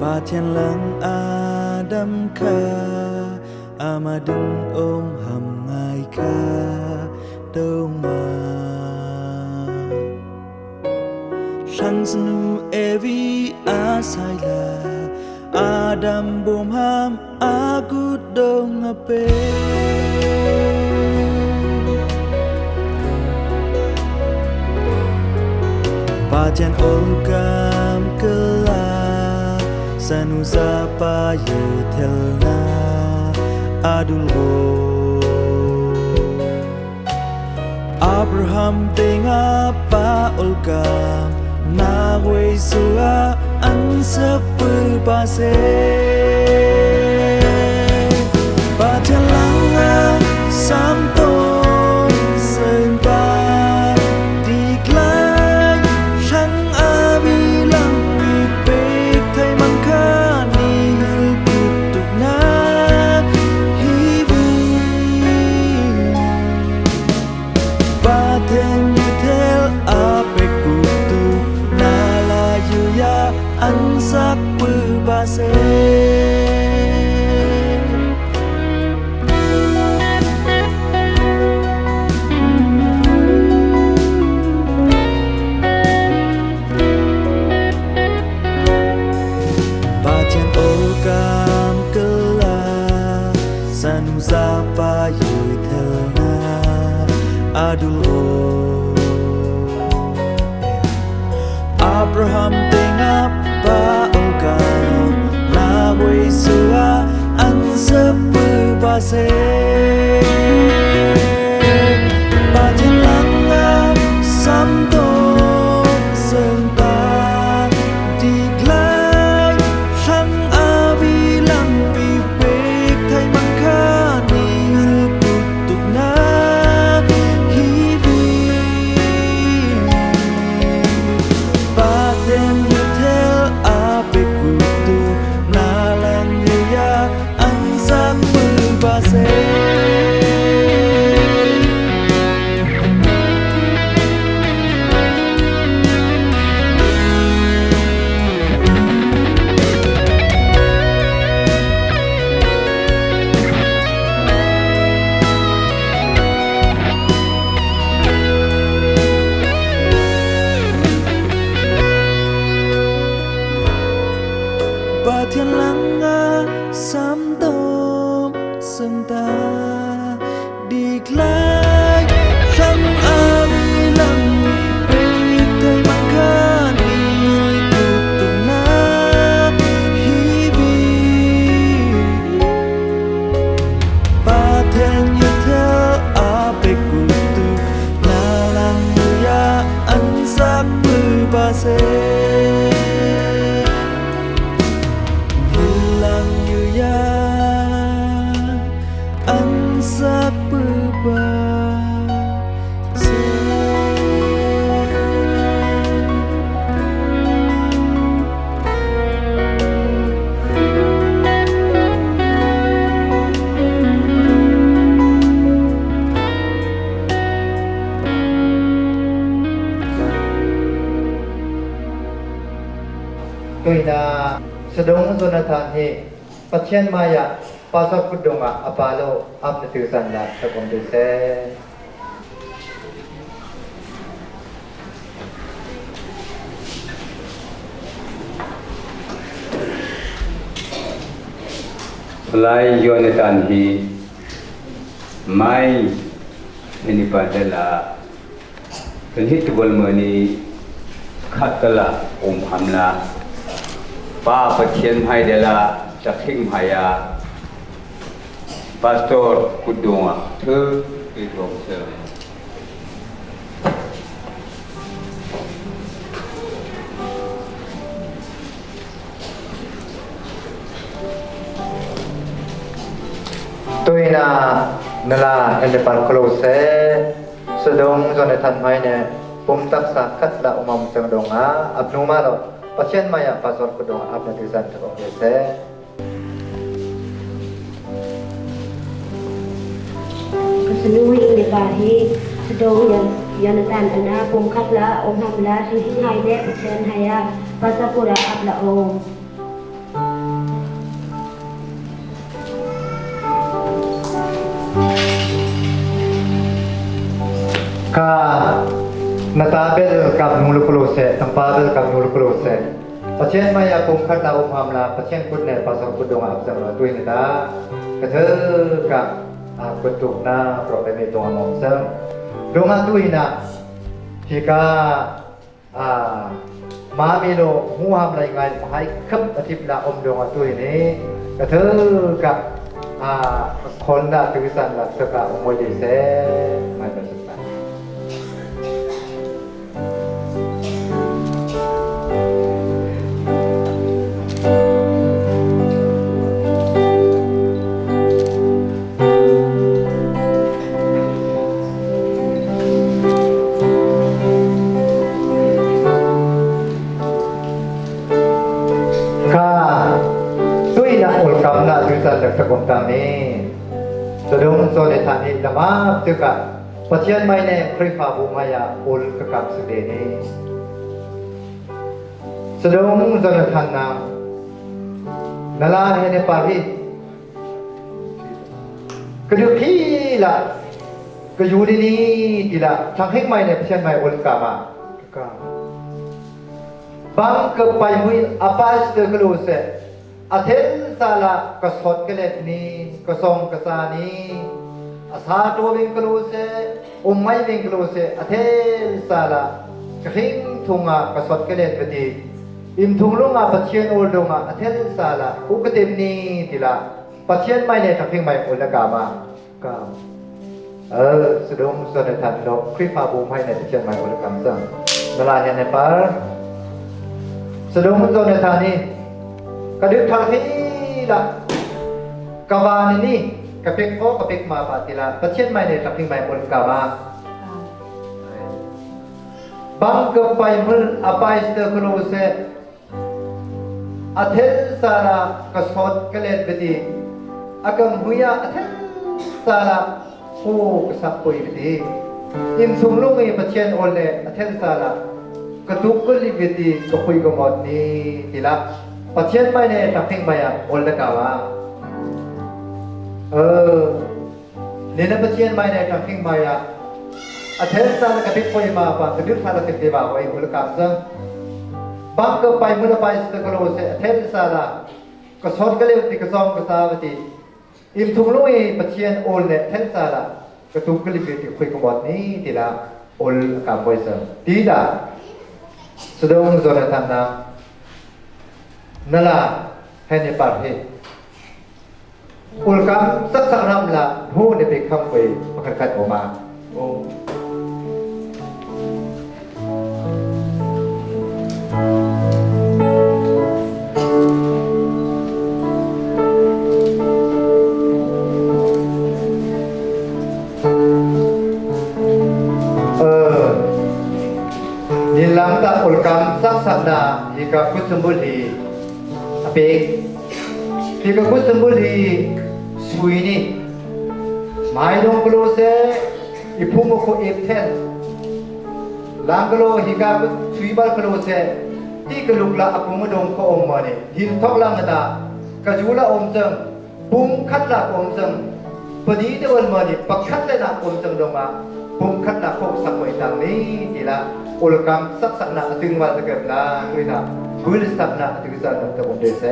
ປະທຽນຫຼັງອາດຳຂ້າ ອາມາດຶງອົມຫຳງາຍຂ້າເຕົາງາ ທັງສະນູເອວີອາໄຊລາ ອາດຳບົ່ມຫາມ ອາກຸດດົງອາເປ ປະທຽນໂອລກາມກະລາ ສະນູຊາປາຢູເທລນາ ອາດຸລໂຣ ອາບຣາຮາມເຕງອາປາໂອລກາມ ນາເວຊູອາອັນສະປືປາເຊ ປະທຽນຫຼັງອາສາມໂຕ ເຊິ່ງປາດີກລາຍ ທັງອາວີລັງປີເປກໄທມັງຄານີ ຮີລກຸດຕຸກນາ ຮີວີ ປະທຽນຢູເທລອາເປກຸຕຸ ນາລາຢູຢາອັນສັກປືປາເຊ ປະທຽນໂອກາມກະລາ ສະນູຊາປາຢູເທລນາ ອາດຸລໂຣ ອາບຣາຮາມເຕງອາປາໂອກາມ ນາເວຊູອາອັນສະປືປາເຊ ປະທຽນຫຼັງອາສາມໂຕ ເຊິ່ງປາ ດີກລາຍ ທັງອາວີລັງປີເປກໄທມັງຄານີ ຮີລກຸດຕຸກນາ ຮີວີ ປະທຽນຢູເທລອາເປກຸຕຸ ນາລັງຍາ ອັນສັກປືປາເຊ ປະທຽນຫຼັງອາສາມ ໂຕມເຊິ່ງຕາ ດີກລາຍ ທັງອາວີລັງມີເປກໄທມັງຄານີ ກຸດຕຸງນາ ຮີວີ ປະທຽນຢູເທລອາເປກຸຕຸ ນາລັງຍາ ອັນສັກປືປາເຊ ນາລັງຍາ ອັນສັກປືປາເຊ. ໂດຍນາ ສະດົງ ໂຈນາທານ ເຮ ປະທຽນມາຍາ ປາຊອດກຸດດົງອາ ອາປາໂລ ອັບນະຕື່ຊັນລາ ສະກົມເດແຊ ລາຍໂຍເນຕັນ ຮີ ໄມ ເຮນິປາເດລາ ເປັນຮີດຕະບົນເມີນີ ຄັດຕະລາ ອົມຫຳລາ ປາປະທຽນໄຮເດລາ ຈາກເຄັງພາຍາ ປາສໂຕຣ ກຸດດົງອາ ເທີ ເອກອງເຊີ ໂຕຍນາ ນາລາ ເຮນເດປາໂຄໂລເຊ ສະດົງ ໂຈນາທານ ໄມແນ ປຸມຕັກສາ ຄັດລະ ອຸມາມຸດເຊີງດົງອາ ອັບນູມາໂລ ປະທຽນມາຍາ ປາຊອດກຸດດົງອາ ອັບນະຕິສັນ ທະກອງເດແຊ ກະສະນູ ເຮນເດປາ ຮີ ສະດົງ ໂຈນາທານ ອານາ ປຸມຄັດລະ ອົງຫຳລາ ທິງທິງໄຮແນ ປະທຽນໄຮອາ ປາຊາປຸລາ ອັບລະອົງ. ກະນະຕາເບລກັບນູລຸໂກໂລເຊ ຕຳປາເບລກັບນູລຸໂກໂລເຊ ປະເທດໄມຍາກຸມຄັດລາອຸມຫາມລາ ປະເທດກຸດແນ ປາຊອນກຸດດົງອາບເຊີງລາຕຸຍນະຕາ ກະເທີກະອາກຸດຕຸກນາ ປອບເປເມຕົງອາມອມເຊີງ ດົງອາຕຸຍນະ ທີ່ກະ ອາ ມາເມໂລ ຫູຫາມໄລໄງ ມາໃຫ້ເກີບອາທິດລະອົມດວງອາຕຸຍນີ້ ກະເທີກະ ອາ ຄົນລະຖືສັນລະສະກະອົມໂມຍດີແຊ ມາເປັນສຸກຕາ ກະ ຕຸ້ຍນະ ໂອລະກຳນະ ຖືສັນລະສະກຸນຕາເມ ສະດົງໂຊເນທານິ ລະມາບເຈອກະ ປະທຽນໄມແນ ຄຣິຟາບູມາຍາ ໂອລະກຳສະເດເນ ສະດົງໂຊເນທານນາ ນະລາເຮເນປາຮີ ກະດູພີລະ ກະຢູ່ດີໆ ທີລະ ທັງເຮັງໄມໃນປະເທດໄມໂອລິກາມາ ກະ ບັງເກີບໄປມຸຍ ອາປາສເຕີກະໂລເຊ ອາເທນສາລະ ກະຊອດກະເລັດນີ ກະຊອງກະຊານີ ອາຊາໂຕເວັງກະໂລເຊ ອົມໄມເວັງກະໂລເຊ ອາເທນສາລະ ກະເຮັງທຸງອາ ກະຊອດກະເລັດວະຕິ ອິມທຸງລຸງອາ ປະທຽນໂອລດົງອາ ອາເທນສາລະ ອຸກະເຕັມນີ ທີລະ ປະທຽນໄມໃນທັງເພງໄມໂອລະກາມາ ກາ ເອີ ສະດົງສະເໜີທັນໂລກ ຄຣິຟາບູມໃຫ້ໃນປະທຽນໄມໂອລະກາມເຊິ່ງ ນະລາແຮນໃນປາ ສະດົງສະເໜີທັນນີ້ ກະດຶກທັນທີ່ລະ ກະວານນີ້ ກະເປັກໂອ ກະເປັກມາປາຕິລະ ປະທຽນໄມໃນທັງເພງໄມໂອລະກາມາ ບັງເກີບໄປເມີອອາໄປສະເຕີກະໂລເຊ ອາເທນສາລາກະຊອດກະເລັດເວທີ ອາກຳຮຸຍາອາເທນສາລາໂຄກະສັກປຸຍເວທີ ອິມຊຸງລຸງອີປະທຽນໂອນແລອາເທນສາລາກະຕຸກກະລິເວທີກະປຸຍກະໝອດນີ້ຕິລະ ປະທຽນໄມແນທຳເພັງໄມອາໂອນລະກາວາ ເອີ ເນນະປະທຽນໄມໃນການພິງໄມອະ ອະເທນສາລະກະພິກໂຄຍມາປາກະດຶກທາລະກະເຕວາໄວໂອລະກາມເຊິ່ງ ບັງເກີບໄປມຸລະໄປສະເຕີກະໂລເຊອະເທນສາລາ ກະຊອດກະເລວຕິກະຊອງກະສາວະຕິ ອິມທຸງລຸຍປະທຽນໂອນແລະເທນສາລາ ກະຕຸກກະລິເວຕິຄຸຍກະບອດນີ້ຕິລາ ໂອລະກາມໄວເຊິ່ງ ຕິລາ ສະດົງໂຈນາທານນາ ນະລາ ແຮເນປາເທ ໂອລະກຳສັກສະນຳລະ ໂຮເນເປຄຳເວ ປະຄັນຄັດໂອມາ ໂອ ເອີ ນິລັງຕະໂອລະກຳສັກສະນາ ເອກະກຸດສະບູລີ ອາເປກ ທີ່ກະກຸດສະບູລີ ຊຸຍນີ ມາຍດົງກະໂລເຊ ອີພຸງໂອໂຄເອບແທນ ລາງກະໂລຮີກາ ຊຸຍບາລກະໂລເຊ ຕີກະລຸກລະອາກຸງມະດົງໂຄອົມມະນີ ຫີນທອກລາງນະຕາ ກະຈູລະອົມເຈິງ ປຸງຄັດລາກົມເຊິ່ງ ປະດີຕະເວີນມະນີ ປະຄັດແລະນາກົມເຊິ່ງດົງມາ ປຸງຄັດລາໂຄກສັກໄວ້ຕັງນີ້ ຕີລະ ໂອລະກຳສັກສັກນະອະຕຶງວາຕະເກີບລາ ໂດຍນາ ບຣິສັກນະອະຕຶງສານນຳຕະບົນເດແຊ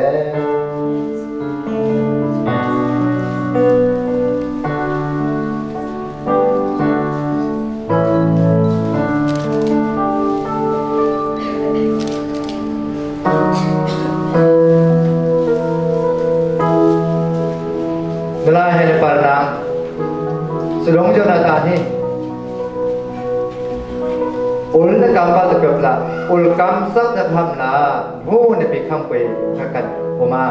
ເວລາໃຫ້ໄດ້ປານນາງ ສະດົງໂຈນາທານນີ້ ໂອລະກຳບາດຕະເກີບລະ ໂອລະກຳສັກຈະທຳນາ ໂຫ ໃນປີຄຳເປ ພາກັນໂອມາ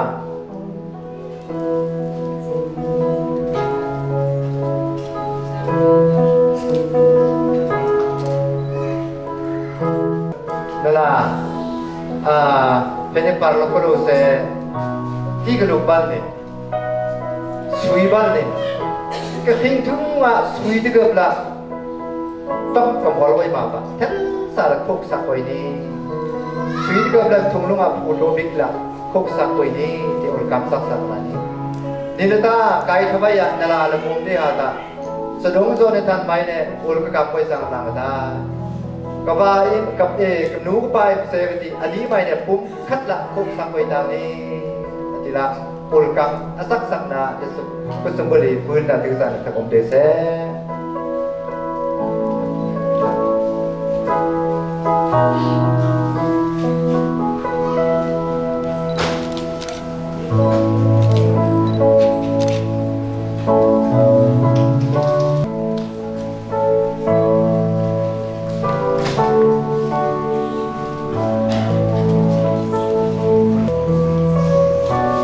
ນະລາ ອາ ເພເນປາໂລໂກໂລເຊ ທີ່ກະດູກບ້ານນີ້ ຊຸຍບ້ານນີ້ ກະທິງທຸງວ່າຊຸຍທີ່ເກີບລະ ຕ້ອງກຳຮອລໄວ້ມາບາ ແທນສາລະໂຄກສາກອຍນີ້ ຊຸຍທີ່ເກີບລະທຸງລົງອາພູໂທບິກລະ ໂຄກສາກອຍນີ້ ທີ່ອົນກຳສັກສັກມານີ້ ນິລະຕາ ກາຍທະວາຍະ ນະລາລະມຸມເດຫາຕາ ສະດົງໂຈນໃຫ້ທ່ານໄມ້ແນ່ ໂອລະກະກັບໄວ້ສັງນາງກະຕາ ກະວ່າອີກກັບເອ ກະໜູກະປາຍເຊກະຕິ ອາລີໄມ້ແນ່ ປຸ້ມຄັດລະຄົກສັກໄວ້ຕາມນີ້ ອະຕິລະ ໂອລະກຳ ອະສັກສັກນາ ເດສຸ ກຸສະບຸລີ ພື້ນນາຕື່ສານ ທະກົມເດແຊ.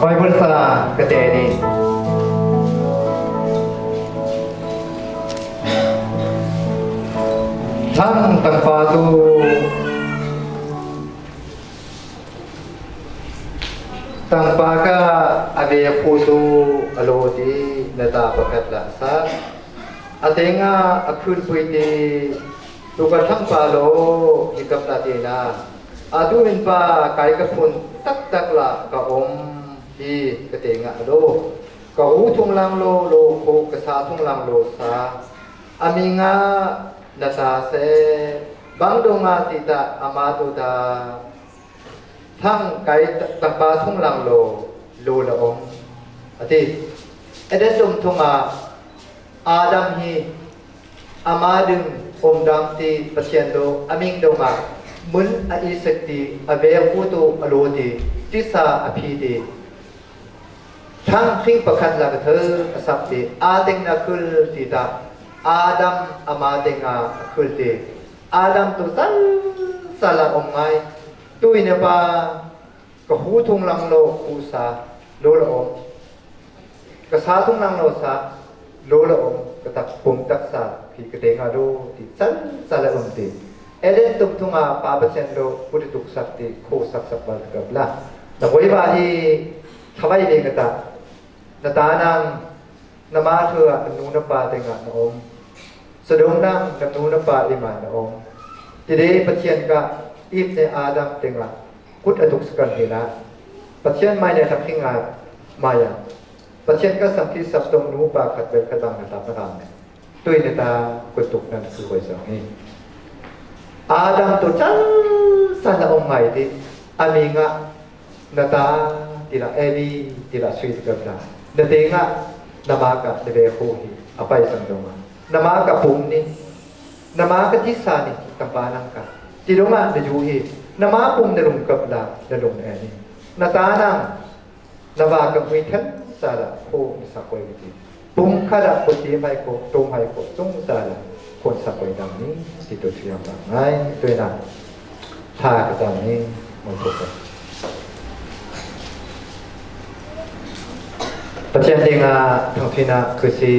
ໄປບົນສາກະແຕນີ້ ທັງຕຳປາຕູ ຕັງປາກະອາເວຍຄູຕູອະໂລຕີ ນະຕາປະແພັດລະສາ ອາເຕງາອາຄືນປຸຍຕີ ຕຸກະທັງປາໂລ ນິກັບລາເຕນາ ອາຕຸເວັນປາ ກາຍກະພຸນ ຕັກຕັກລະກະອົມ ຮີກະເຕງາອະໂລ ກະອູທຸງລາງໂລ ໂລໂຄ ກະສາທຸງລາງໂລສາ ອາມີງາ ນະຕາເຊ ບັງໂດງາຕິຕະ ອາມາຕຸຕາ ທັງໄກຕຳປາທຸງລັງໂລ ໂລລະອົງ ອາຕິ ເອເດນຕຸມທຸງອາ ອາດຳຮີ ອາມາດຶງ ອົມດຳຕິ ປະຊຽນໂລ ອາມິງໂດງາ ມຶນອາອີເຊັກຕິ ອາເວຍຄູຕູ ອາໂລຕິ ຕິສາ ອາພີຕິ ທັງພິງປະຄັນລະກະເທີອາສັບຕິ ອາເຕັງນາຄືນຕິຕາ ອາດຳອາມາເຕັງອາຄືນຕິ ອາດຳຕຸສັນສາລະອົມໄງ ຕຸຍເນປາ ກະຫູທຸງລັງໂລຄູສາ ໂລລະອົມ ກະສາທຸງລັງໂລສາ ໂລລະອົມ ກະຕັກປຸງຕັກສາ ພີກະເຕງອາໂລ ຕິສັນສາລະອົມຕິ ເອເດນຕຸມທຸງອາ ປາປະເຊນໂລ ປຸດຕຸກສັກຕິ ໂຄສັກສັກບາລະກັບລາ ນະໂວຍບາອີ ທະໄວເວກະຕະ ນະຕານັງ ນະມາເທອ ນຳນູນະປາເຕງະນະອົມ ສະດົງນັງ ນຳນູນະປາເອມານະອົມ ຕິເດປະທຽນກະ ອີບເນອາດຳເຕງະ ກຸດອະຕຸກສະກັນເຮລາ ປະທຽນໄມເນທັກຫິງາ ມາຍາ ປະທຽນກະສັງຄິດສັບຕົງນູປາຂັດເວກະຕັງນະຕາປະຕາມເນ ຕຸຍນະຕາ ກຸດຕຸກນັນຄືໄວສັງເຮ ອາດຳຕຸຈັນສານະອົງໄມຕິ ອາມີງະ ນະຕາ ຕິລະເອບີ ຕິລະຊຸຍຕິກະບລາ ນະເຕງະ ນະມາກະ ນະເວໂຄຫິ ອາໄປສັງໂດງາ ນະມາກະປຸງນິ ນະມາກະຕິສານິ ກຳປານັງກະ ຕິໂດງະ ນະຢູຫິ ນະມາປຸງນະລຸງກັບລາ ນະລຸງແອນິ ນະຕານັງ ນະວາກະມຸຍທັນສາລະໂຄມິສາໂກຍວິຕິ ປຸງຄະດະໂຄຕິໄມໂຄ ໂຕໄມໂຄ ຕຸງສາລະ ຄົນສາໂກຍດັງນີ້ ຕິໂຕທຽມບາງໄງ ໂຕຍນາ ທາກະຕາງນີ້ ມາພົບກັນ ປະທຽນເດງາ ທັງທີນາຄືຊີ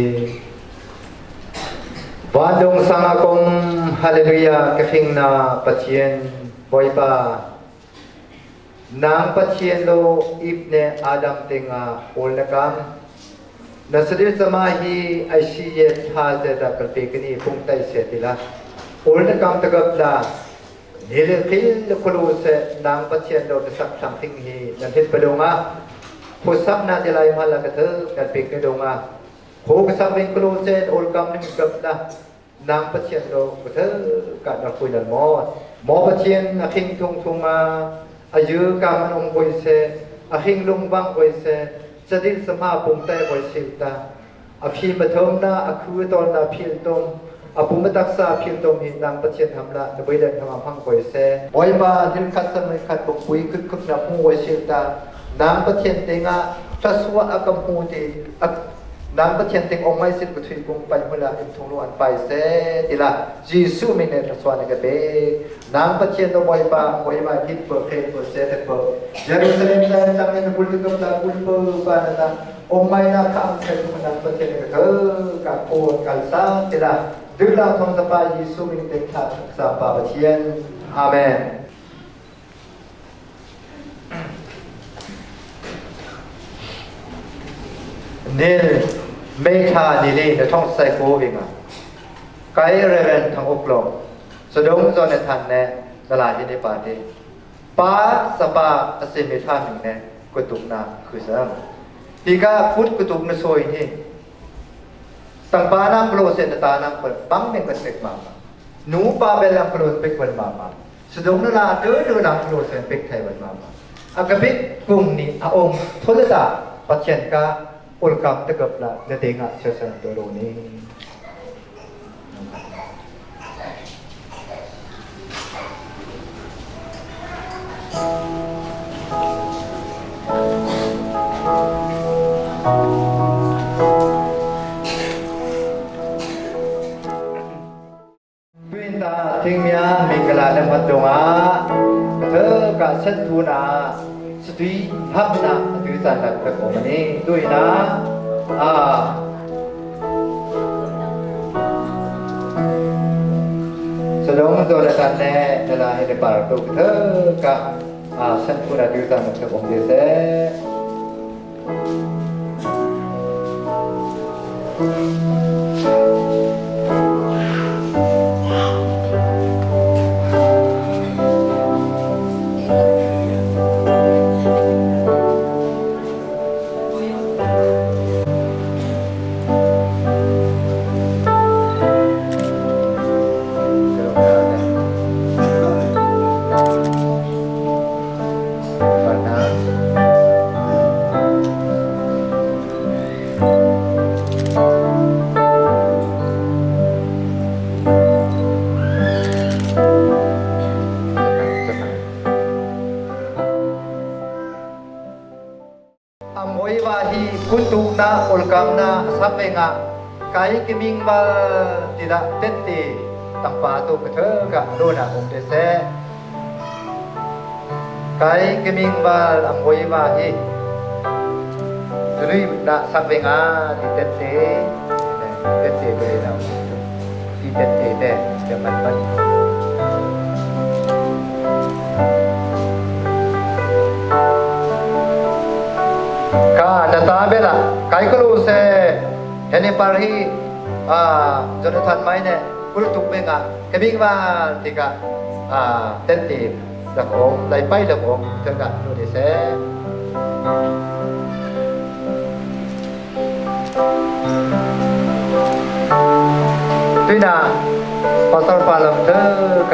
ວານດົງສັງອາກົງ ຮາເລລູຢາ ກະທິງນາ ປະທຽນ ບອຍປາ ນາງປະທຽນໂລ ອີບເນ ອາດຳເຕງາ ໂອນະກຳ ນະສະດິດສະມາຮີ ໄອຊີເຢດ ທາເຈດາ ກະເປກະນີ ປຸງໄຕເສຕິລາ ໂອນະກຳຕະກັບລາ ນິເລຄິນ ໂຄໂລເຊ ນາງປະທຽນໂລ ນະສັກທັງທິງຮີ ນັນທິດປະໂດງາ ໂຄສັກນາເຈລາຍມາລະກະເທີ ນັນເປກະໂດງາ ໂຄກະສັກເວັງໂຄໂລເຊ ໂອນະກຳນິກັບລາ ນາງປະທຽນໂລກະເທີກະນະຄຸຍນັນມອດ ໝໍປະທຽນ ອາຄິງທຸງທຸງມາ ອາຍືກາມະນົງໂກຍເຊ ອາຄິງລຸງວັງໂກຍເຊ ສະດິນສະມາປຸງແຕໂກຍຊິວຕາ ອາພີມະເທີມນາ ອາຄືຕອນນາພີລຕົມ ອາປຸມະຕັກສາພີລຕົມ ເຮນາງປະທຽນທຳລະ ນະເບີຍແດນທຳມະພັງໂກຍເຊ ບອຍບານ ເຮັນຄັດສະເໝີຄັດບົກປຸຍ ຄຶກຄຶກນາພູໂກຍຊິວຕາ ນາງປະທຽນເຕງາ ພະສວະອາກຳໂຮຕິ ອາ ນາງປະທຽນເຕັງອົງໄມ້ສິນກະທຸຍກຸງໄປເວລາເປັນທຸງໂລອັນໄປເສຕິລາ ເຢຊູມິເນພະສວານິກະເປ ນາງປະທຽນໂລບອຍປາ ບອຍບາຍພິດເປີເຄເປີເສເປ ເຢຣູຊາເລັມແລນຈັງເປັນບຸນກຳລາບຸນເປີປານະຕາ ອົງໄມ້ນາຄາມເຊຕຸມະນາງປະທຽນກະເທີກະໂກນກັນສາຕິລາ ດືລາທອງສະປາ ເຢຊູມິເນເຕັງທາສາມປາປະທຽນ ອາເມນ. ນິລ ເມທາ ນິລີ ນະທອງໄຊໂກ ວິງາ ໄກເຣເວັນ ທາງອົກລົງ ສະດົງ ໂຈນາທານ ແນ ນະລາ ເຮເນປາເຕ ປາ ສະປາ ອາເຊ ເມທາ ມິງ ແນ ກວດຕຸກນາ ຄືເຊິ່ງ ປີກາ ພຸດ ກວດຕຸກນະໂຊຍ ນີ Tang pa nang klo sen ta nang pun bang meng ka sek mama. Nu pa bel ang klo pek wan mama. Sedong na la de de nang klo sen pek thai wan mama. Aka pek kung ni a ong thol ta pa chen ka ul kam te gap la de de nga se sen to lo ni. ເປັນຕາເທັງມຽນມິງກະລານຳພັດດົງອາ ເທີກະສັດທູນາ ສະຕິຮັບນະ ອະທິສານລັດເພິ່ນອອກມານີ້ ດຸຍນາ ອາ ສະດອງໂຈລະຕັນແນ ເວລາເຮັດໃຫ້ປາກຕຸກເທີກະ ອາ ສັນຄູນາ ອະທິສານລັດເພິ່ນອອກມານີ້ແຊ. ອຳໂຫຍວາຫິ ກຸຕຸກນະ ໂອລະກຳນະ ສັບເວງະ ໄກກະມິງວາຕິລະ ເຕັດເຕ ຕັງປາຕຸກະເທີກະ ໂລນະ ອົງເດແຊ ໄກກະມິງວາ ອຳໂຫຍວາຫິ ສະລຸຍນະ ສັບເວງະ ຕິເຕັດເຕ ເຕັດເຕ ໂລນະ ທີ່ເປັນເອແບບຈະມັນມັນ ການະຕາເບລາ ໄກກະລູເຊ ເຮນິປາຮີ ອາ ໂຈນາທານໄມແນ ກຸລະຕຸເບງາ ກະບິງວາ ຕິກະ ອາ ເຕັນຕີ ລະໂອງ ໄລໄປລະໂອງ ເທີກະ ໂນເດເຊ. ຕຸຍນາ ປາຊອນປາເລີມເທີ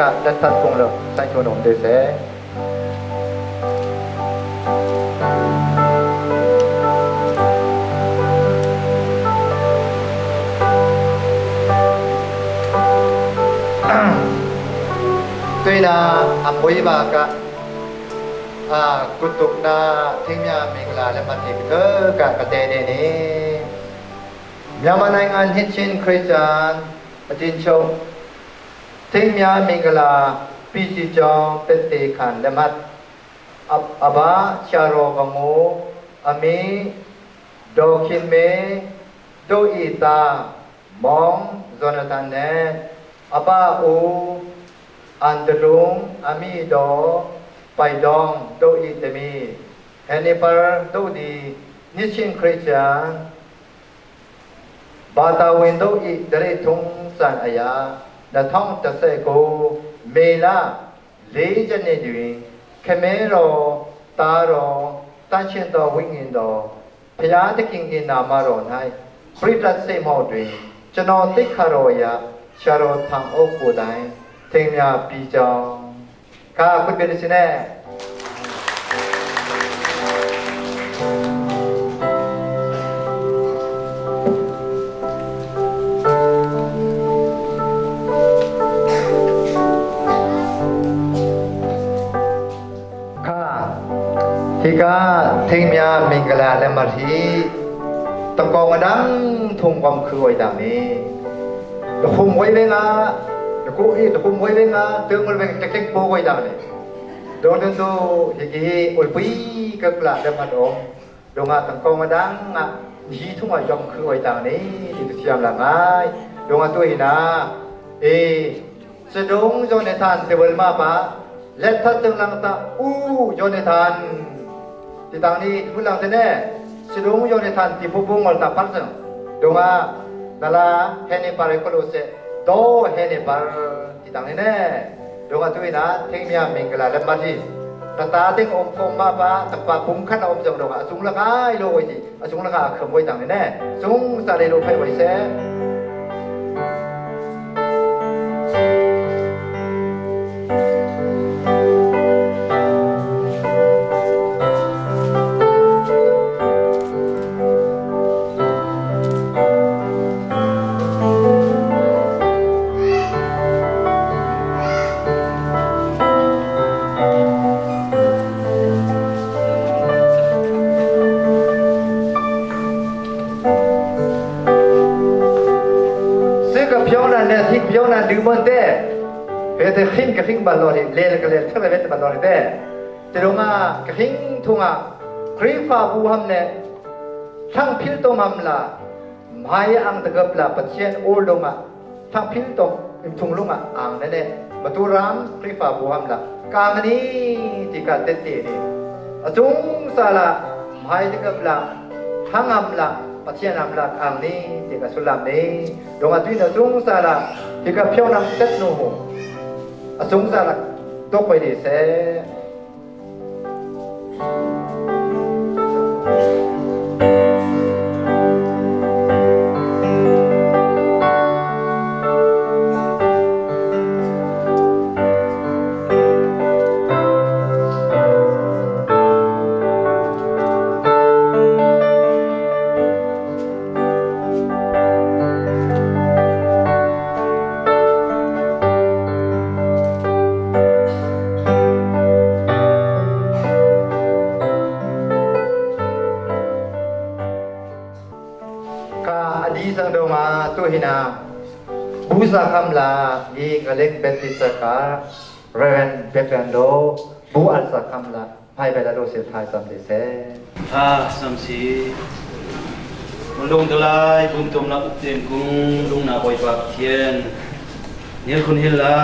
ກະ ດັນທັນກຸງເລີມ ໄຊໂຕໂນມເດເຊ. ຕຸຍນາ ອຳໂບຍບາກະ ອາ ກຸຕຸກນາ ເທັງມຽນມິງລາ ແລະ ມາເທກເທີກະ ກະເຕເນເນ ມຽນມານາຍງານ ເຮັດຊິນ ຄຣິສຈານ ອາຈິນໂຊ ເທັງມຽນມິງກະລາ ປີຈີຈອງ ເຕັດເຕຄານ ແລະ ມັດ ອາ ອາບາ ຊາໂຣ ວະໂງ ອາມີ ດໍຄິນເມ ໂດອີຕາ ມອງ ໂຈນາທານແນ ອາບາ ອູ ອານເດລຸງ ອາມີ ດໍ ໄປດອງ ໂດອີເຕມີ ແຮນນີບາລ ໂດດີ ນິຊິນ ຄຣິສຈານ ບາຕາວິນ ໂດອີ ເດເລທຸງ ຊານອາຍາ ນະທ້ອງ ຕະເຊໂກ ເມລາ ເລຈະເນດຸຍ ເຄເມໂຣ ຕາໂຣ ຕາເຊນໂຕ ວິງອິນໂດ ພະຍາຕະກິງກິນນາມາໂຣນໄຮ ປຣິຕັດເຊມໂຮດວິ ຈະໂນຕິຄາໂຣຍະ ຊາໂຣທັງໂອກູໄດ ເທັງມຽນປີຈອງ ກາຄຸນເບນຊິແນ ກາ ທີ່ກາເທັງມຽນມິງກະລາ ແລະ ມາທີ ຕະກອງອະດັງ ທຸງຄວາມຄືໄວ້ດັ່ງນີ້ ຕະຄຸມໄວ້ເວງາ ຕະກຸອີ ຕະຄຸມໄວ້ເວງາ ເຕີງໄວ້ເວງ ຕະເກັກໂປໄວ້ດັ່ງນີ້ ໂດນໂດນໂດ ເຮກິ ໂອລະປີ ກະກະລາ ແລະ ມາດອງ ໂດງາ ຕະກອງອະດັງ ຮີທຸງໄວ້ ຢອມຄືໄວ້ດັ່ງນີ້ ທີ່ຕະຊຽມລະງາຍ ໂດງາ ຕຸຍນາ ເອ ສະດົງ ໂຈເນທານ ເຕເວີລມາປາ ແລະ ທັດເຕີງລັງຕະ ອູ ໂຈເນທານ ທີ່ຕ່າງນີ້ ຄຸນລັງເຕແນ ສະດົງ ໂຈເນທານ ທີ່ຜູ້ບຸງອອລຕາປັດເຊິ່ງ ໂດງາ ນາລາ ເຮເນປາເຣໂຄໂລເຊ ໂຕ ເຮເນປາ ທີ່ຕ່າງນີ້ແນ ໂດງາ ຕຸຍນາ ເທັງມຽນມິງກະລາ ແລະ ມາທີ ຕາຕາເຕັງອົມໂຄມມາປາ ຕະປາປຸງຄັນອົມເຊິ່ງ ໂດງາ ອະສຸງລະກາຍໂລໄວຕິ ອະສຸງລະກາເຄີມໄວ້ຕ່າງນີ້ແນ ສຸງສາເລໂລໄພໄວແຊ. Yau na du mon te, pe te khin ka khin ba lo ri, le ka le te ba lo ri te. Te lo nga ka khin thung a, Khrista bu ham ne, thang phil to mam la, mai ang te gap la, Pathian ol dong a, thang phil to, im thung lung a, ang ne ne, ma tu ram, Khrista bu ham la, ka ngani ti ka te te ni. A tung sa la, mai te gap la, thang am la, Pathian am la, ang ni, ti ka sulam ni. Dong a tui na sung sa la, ti ka phiau nam tet no ho. A sung sa la, tok koi di se. Ka a di sang dong a tu hina. Bu sa kham la, i ka lek Baptist ka, Reverend Bertrand Lo, bu al sa kham la. ໃຫ້ໄປລະໂດເສດທ້າຍຊ້ຳເດແຊ. ອາ ຊ້ຳສີ ມັນລົງຕະລາຍບຸນຕົມນະອຸບເຕັມກຸງລຸງນາ ບໍ່ຍປາກທຽນ ເນລຄຸນເຮລາ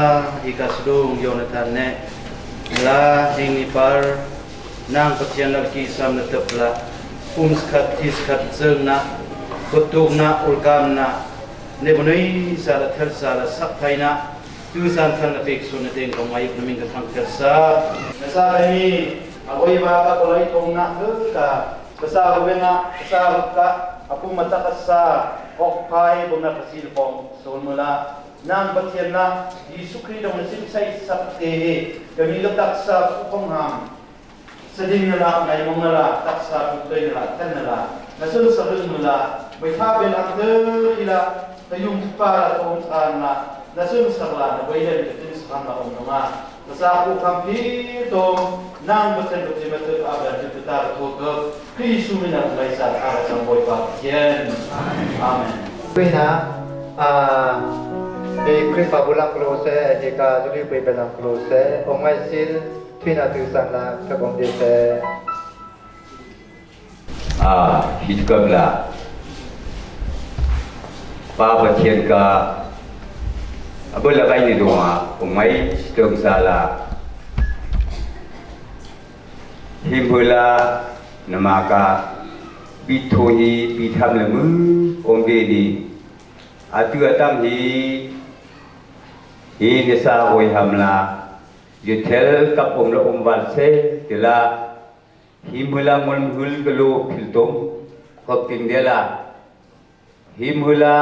ອີກາສະດຸງ ໂຍນາທານແນະ ລາ ເຮງນີປາລ ນາງປະທຽນລະກີ ຊາມນະເຕີບລະ ອຸມສະຂັດ ທີສະຂັດ ເຊີງນະ ກົດຕູກນະ ໂອລກາມນະ ເນບະນຸຍ ສາລະເທີດ ສາລະສັກໄທນະ Tusan than na pek sun na teng kong ayuk na min ka thang kersa. Na sa kami, a oi ba ka kolai tong na ke ka, ka sa ruwe na, ka sa ka, a pumata ka sa, ok pai, bong na ka sil kong, sol mula, nang batien na, Yesu Kristo na sim sai sak te, kami letak sa, kong ham. Sa ding na la, ngai mong na la, tak sa, tu toi na la, tan na la, na sun sa rin na la, bai tha ben ang te ila, ka yung pa la, tong tan la, na sun sa la, na bai len ka tin sa kan la, ong na la, na sa ku kam pi tong, nang ba ten ba ti ma te pa la, di ta ta to ke, Kristu mi na bai sa, ka la sang boi pa, yen. Amen. Kuina, a, e Kristu bulang klose, e ka juli bai belang klose, ong ngai sil, Tuina tu san la, ka bom de se. ອາ ຜິດກັບລະ ປາປະທຽນກະ ອາ ເບີລະໄກນິດຸງອາ ອົງໄມສະເຕີງສາລາ ຫິມເຮີລາ ນະມາກາ ບິໂທຮີ ບິທຳລະມື ອົງເດນີ ອາເຕືອຕຳຮີ ຮີເນຊາໂອຍຫຳລາ ຍືດແຖວກັບອົມລະອົມວານເຊ ເຕລາ ຮີມືລາງອນຫືນກະໂລພິລຕົມ ຂອບຕິງເດລາ ຮີມືລາ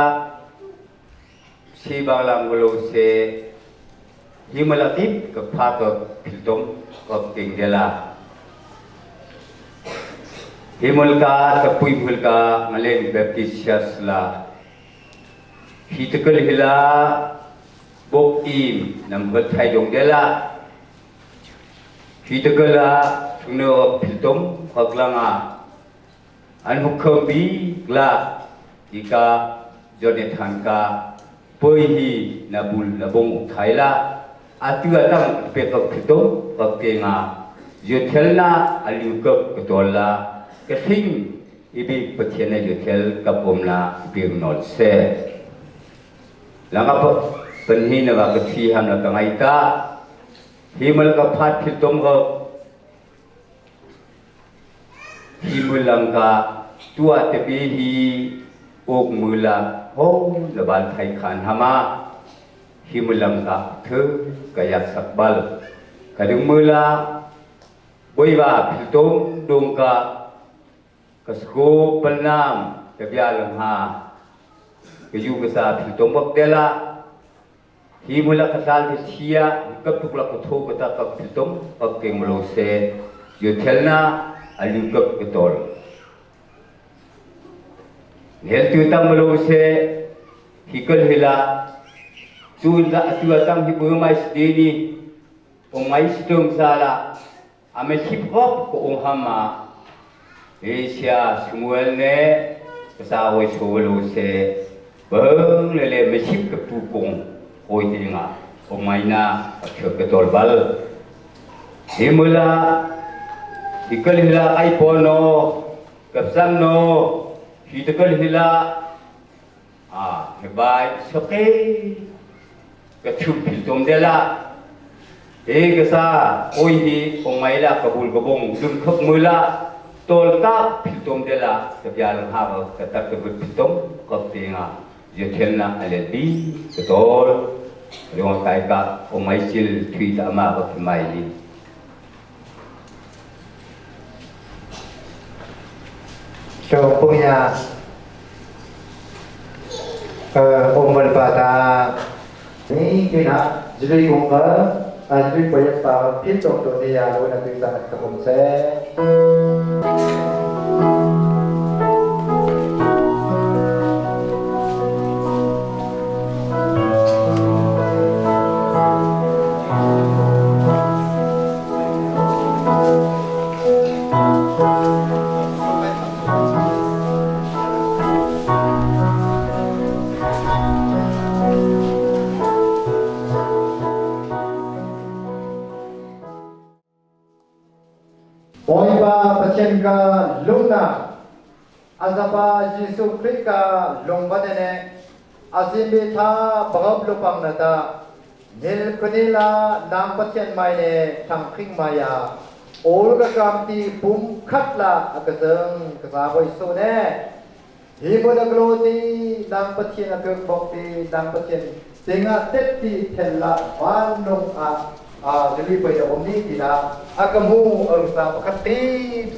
ຊີບາງລາງໂລເຊ ຮີມືລາຕິບກະພາກະພິລຕົມ ຂອບຕິງເດລາ ຮີມືລະກາ ຕະປຸຍມືລະກາ ມະເລັງແບບຕິດເຊຍສລາ ຮີຕະກະລຫິລາ ບົກອີມ ນຳເຮີດໄທດົງເດລາ ຮີຕະກະລາ ເນີອອກພິລຕົມ ຄອກລາງອາ ອັນຫົກເຄີມບີກລາ ດີກາ ຢອດເນທານກາ ເປີຍຮີ ນາບຸນ ນາບົງ ອຸໄທລາ ອາເຕືອຕັງ ເປກອອກພິລຕົມ ຄອກເຕງາ ຢືດແຖວລາ ອາລິວເກີບກະຕອນລາ ກະທິງ ອີບີກປະເທດໃນຢູ່ແຖວກັບອົມນາເບງນອນແຊ ລະມາເປັນຮີນະວ່າກະທີຫຳລະກະໄງຕາ ຮີມະລະກະພາດພິລຕົມເອີ ຮີມະລັງກາ ຕົວຕະບີຮີ ໂອກມືລາ ໂຮລະບານໄທຄານຫາມາ ຮີມະລັງກາ ເທີກະຢາກສັກບາລ ກະດຶງມືລາ ບົຍວາ ພິລຕົມ ດົງກາ ກະສະໂກ ປະນາມ ຕະບຽລະຫາ ກະຢູກະສາ ພິລຕົມ ບັກແດລາ ຮີມະລະກະຕາລະເທຍ ກະປຸກລະກະໂທກະຕາກະພິລຕົມ ປະເກງມະໂລເຊ ຢູ່ແຖວນາ ອາລີກະກະຕອນ ເຫັນຕູຕຳມະໂລເຊ ຮີກະເຮລາ ຕູນະອາຕູຕຳຮີເບີໄມສະດີນີ ອົງໄມສະເຕີງສາລາ ອາເມທິບຮອບກະອົງຮາມາ ເອເຊຍ ສະມູເອລແນ ກະສາໂອຍໂຊໂລເຊ ເບິ່ງເລເລ ເມທິບກະຕູກົງ Poi ti nga, o mai na, a chok ke tol bal. Hi mula, ikal hila ai pono, kapsan no, hi takal hila, a, he bai, soke, ka chum pil tom dela. E kasa, oi hi, o mai la, kabul kabong, dun khok mula, tol ka pil tom dela, ka bial ha, ka tak ka pil tom, ka ti nga. Yathianna a lelpi ka tol, riwang kai ka, o mai chil thui ta ma ka ki mai ni. So, punya, eh, umur pada ni kina, jadi umur, eh, jadi banyak tahun, hitung tu dia, lalu nanti sangat kebun saya. ปอยปาประเชนกาลุงนา อาซาปาเยซูคริสต์กาลุงวันเน อาซิมเบธาบรับลุปังนาตา เนลคเนลานางประเชนไมเน ทางคริงมายา โอลกะกามตีปุมคัดละอากาเซิงกษาบอยโซเน Hi muna gloti nang Pathian a kyrkbok ti nang Pathian, tinga tet ti thella ban nung a, a, juli pai da om ni ti da, a kamu a rusa pakat ti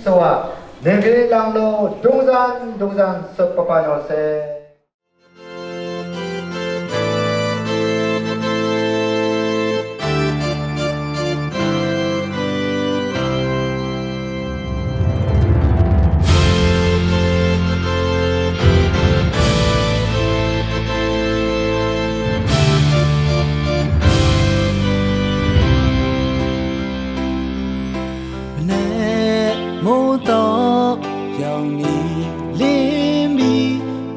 sua, nengri lang no, dungzan, dungzan, sep papa no se. Mune moto yang ni limbi,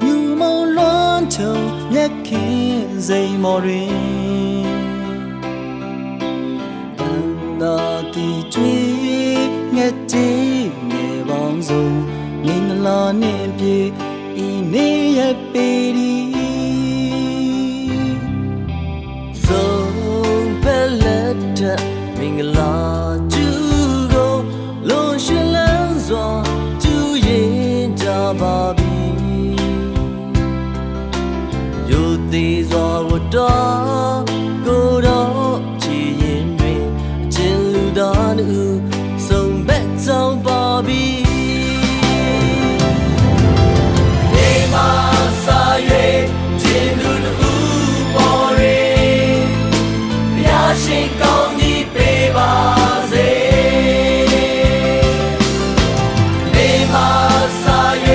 yu mo lon cho nyak kin zei mo rin. Tanda ti chui nyak ti nyak bang zo, ning la ne pye, i ne ya pe di. ဆုံးဖြတ်လက်ထက်မင်္ဂလာကျူကိုလွန်ရွှင်လန်းစွာကျူရင်ကြပါပြီ။ ရိုသေစွာဝတ်တော်ကိုယ်တော်ခြေရင်းတွင် အကျဉ်လူသားနှစ်ဦး ဆုံးဘက်ဆောင်ပါပြီ။ နေမှာစ၍ကျဉ်လူနှစ်ဦးပေါ်တွင် ဘုရားရှင်ကောင်းကြီးပေးပါစေ။ နေမှာစ၍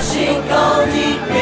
Cinco di